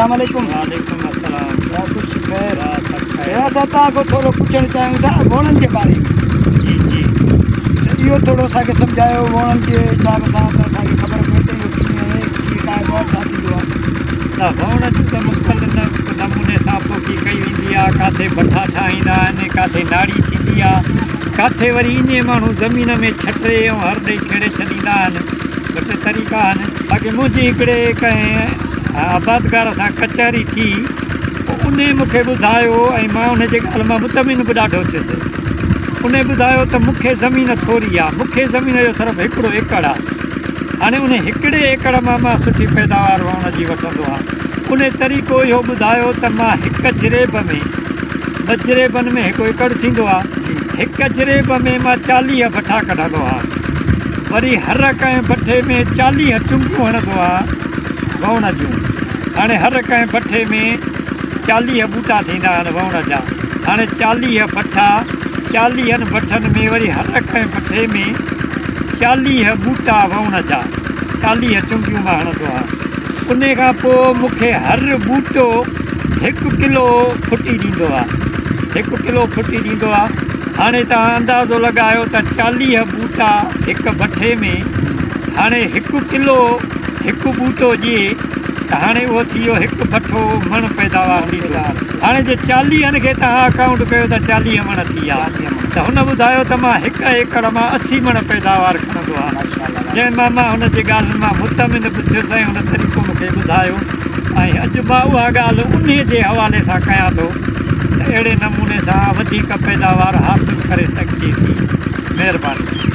السلام عليڪم. وعليڪم السلام. ڀاء خوش خير. ها سڀ خير. ڀيا اسان توهان کان ٿورو پڇڻ چاهيون ٿا ووڻن جي باري ۾. جي جي. ته اهو ٿورو اسان کي سمجهايو ووڻن جي حساب سان ته اسان کي خبر پئي ته اهو ڪيئن آهي ڪيئن کائبو آهي ڇا ٿيندو آهي. ته ووڻ جون ته مختلف نموني سان پوکي ڪئي ويندي آهي ڪاٿي بٺا ٺاهيندا آهن ڪاٿي ناڙي ٿيندي آهي ڪاٿي وري ائين ماڻهو زمين ۾ ڇٽي ۽ هر ڏئي کيڙي ڇڏيندا آهن ٻه ٽي طريقا آهن. باقي منهنجي هڪڙي ڪنهن آبادگار سان ڪچهري ٿي پوء انهي مون کي ٻڌايو ۽ مان ان جي ڳالهه مان مطمئن به ڏاڍو ٿيس. انهي ٻڌايو ته مون کي زمين ٿوري آ، مون کي زمين جو صرف هڪڙو ايڪڙ آ. هاڻي انهي هڪڙي ايڪڙ مان مان سٺي پيداوار ووڻ جي وٺندو آهيان. انهي طريقو اهو ٻڌايو ته مان هڪ جريب ۾، ٻه جريبن ۾ هڪ ايڪڙ ٿيندو آ، هڪ جريب ۾ مان 40 بٺا ڪڍندو آهيان. وري هر ڪنهن بٺي ۾ 40 چونگيون هڻندو آهيان ووڻ جون. هاڻي هر ڪنهن بٺي ۾ 40 ٻوٽا ٿيندا آهن ووڻ جا. هاڻي 40 بٺا، چاليهن بٺن ۾ وري هر ڪنهن بٺي ۾ 40 ٻوٽا ووڻ جا، 40 چونگيون مان هڻندو آهيان. انهي کان پوء مون کي هر ٻوٽو هڪ ڪلو ڦٽي ڏيندو آهي. هڪ ڪلو ڦٽي ڏيندو آهي. هاڻي توهان اندازو لڳايو ته 40 ٻوٽا هڪ بٺي ۾، هاڻي هڪ ڪلو هڪ ٻوٽو ڏئي ته هاڻي اهو ٿي ويو هڪ بٺو مڻ پيداوار ڏيندو. هاڻي جي چاليهن کي توهان اڪائونٽ ڪيو ته 40 مڻ ٿي ويا. ته هن ٻڌايو ته مان هڪ ايڪڙ مان 80 مڻ پيداوار کڻندو آهيان. جنهن مان مان هن جي ڳالهين مان مطمئن به ٿيس ۽ هن طريقو مون کي ٻڌايو ۽ اڄ مان اها ڳالهه انهي جي حوالي سان ڪيان ٿو ته اهڙي نموني سان وڌيڪ پيداوار حاصل ڪري سگهجي ٿي. مهرباني.